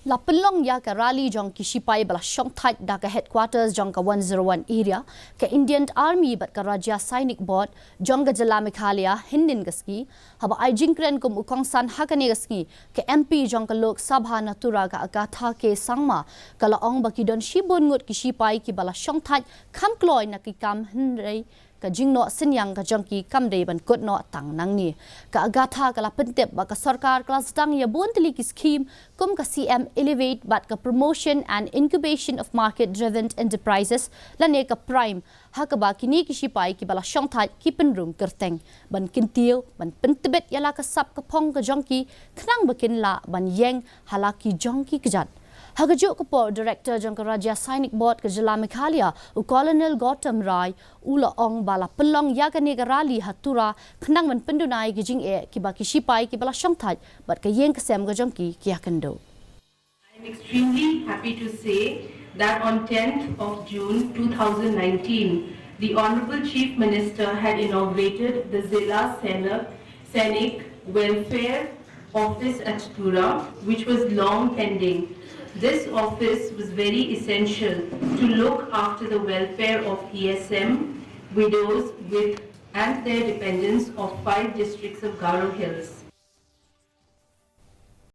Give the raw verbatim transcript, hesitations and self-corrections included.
La pynlong ïa ka rally jong ki shipai ba la shongthait da ka headquarters jong ka one zero one area, ka Indian Army bad ka Rajya Sainik Board jong ka jylla Meghalaya hynnin ka sngi. Haba ai jingkren kum u kongsan ha kane ka sngi, ka M P jong ka Lok Sabha na Tura ka Agatha K Sangma ka la ong ba ki don shibun ngut ki shipai kiba la shongthait kham kloi na ki kam, hynrei ka jingnoh synñiang ka jong ki kam dei ban kut noh tang nangne. Ka Agatha ka la pyntip ba ka sorkar ka la sdang ïa bun tylli ki skhim kum ka C M Elevate bad ka Promotion and Incubation of Market Driven Enterprises lane ka Prime, ha kaba kine ki shipai kiba la shongthait ki pynrung kyrteng ban kyntiew, ban pyntbit ïa la ka sap ka phong ka jong ki, khnang ba kin lah ban ïeng ha la ki jong ki kjat. Ha kajuh ka por, Director jong ka Rajya Sainik Board ka jylla Meghalaya, u Colonel Gautam Rai, u la ong ba la pynlong ïa kane ka rally ha Tura khnang ban pynduna ïa ki jingeh kiba ki shipai kiba la shongthait bad ka ïing ka sem ka jong ki ki ïakynduh. I am extremely happy to say that on tenth of June two thousand nineteen, the Honorable Chief Minister had inaugurated the Zilla Sainik Sainik Welfare Office at Tura, which was long pending. This office was very essential to look after the welfare of E S M, widows with and their dependents of five districts of Garo Hills.